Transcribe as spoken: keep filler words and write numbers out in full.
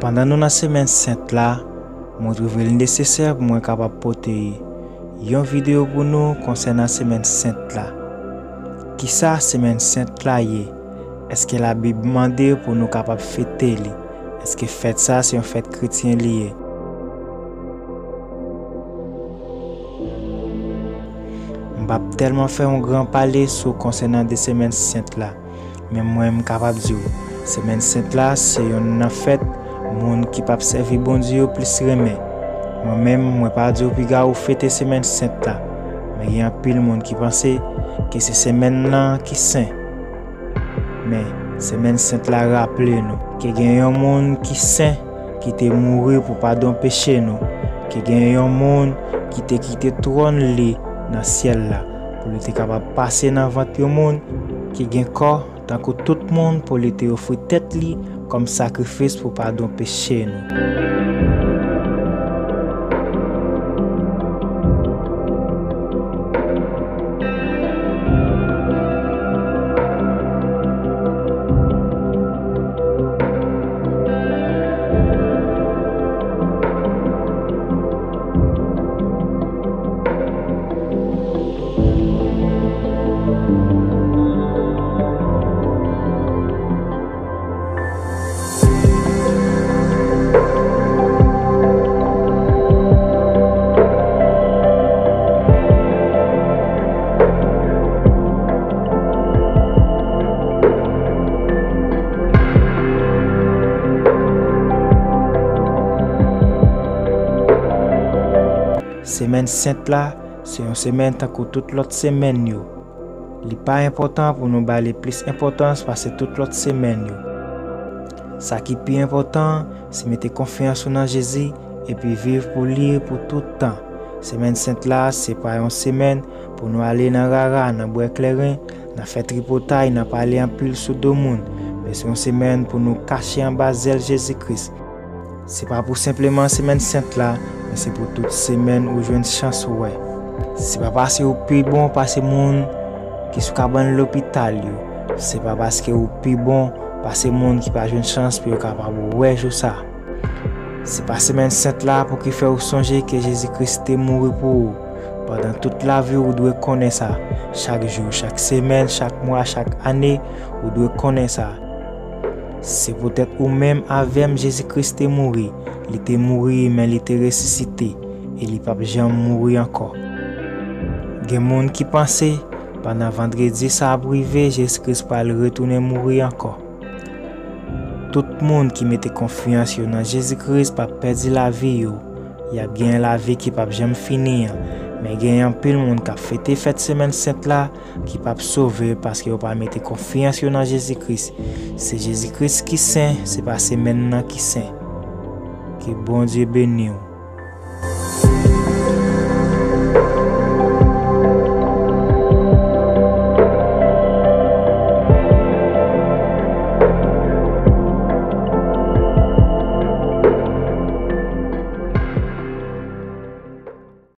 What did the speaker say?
Pandan nou nan semèn sent la, mwen twouve l nesesè pou mwen kapab pote yon videyo pou nou konsènan semèn sent la. Kisa semèn sent la ye? Èske Labib mande pou nou kapab fete li? Èske fèt sa se yon fèt kretyen li ye? M p ap tèlman fè yon gran pale sou konsènan de semèn sent la, men mwen m kapab di w, semèn sent la se yonn nan fèt moun ki p ap sèvi Bondye yo plis renmen. Mwen menm, mwen pa di w piga ou fete semèn sent la, men gen anpil moun ki panse ke se semèn nan ki sen. Men, semèn sent la raple nou ke gen yon moun ki sen ki te mouri pou padon peche nou, ke gen yon moun ki te kite twòn li nan syèl la pou li te kapab pase nan vant yon moun ki gen kò tankou tout moun pou li te ofri tèt li kòm sakrifis pou padon peche nou. Semèn sent la se yon semèn tankou tout lòt semèn yo. Li pa enpòtan pou nou ba li plis enpòtans pase tout lòt semèn yo. Sa ki pi enpòtan, se mete konfyans ou nan Jezi epi viv pou li pou tout tan. Semèn sent la, se pa yon semèn pou nou ale nan rara, nan bwè kleren, nan fè tripotay, nan pale anpil sou do moun, men se yon semèn pou nou kache anba zèl Jezi Kris. Se pa pou senpleman semèn sent la, men se pou tout semèn ou jwenn chans wè. Se pa paske ou pi bon pase moun ki sou kabann lopital yo. Se pa paske ou pi bon pase moun ki pa jwenn chans pou yo kapab wè jou sa. Se pa semèn sent la pou ki fè ou sonje ke Jezi Kris te mouri pou ou. Pandan tout lavi w, ou dwe konnen sa. Chak jou, chak semèn, chak mwa, chak ane, ou dwe konnen sa. Se poutèt ou menm avè m Jezi Kris te mouri. Li te mouri, men li te resisite, e li p ap janm mouri ankò. Gen moun ki panse, pandan vandredi sa ap rive, Jezi Kris pral retounen mouri ankò. Tout moun ki mete konfyans yo nan Jezi Kris p ap pèdi lavi yo. Y ap gen lavi ki p ap janm fini an. Men gen anpil moun k ap fete fèt semèn sent la ki p ap sove paske yo pa mete konfyans yo nan Jezi Kris. Se Jezi Kris ki sen, se pa semèn nan ki sen. Ke Bondye beni w.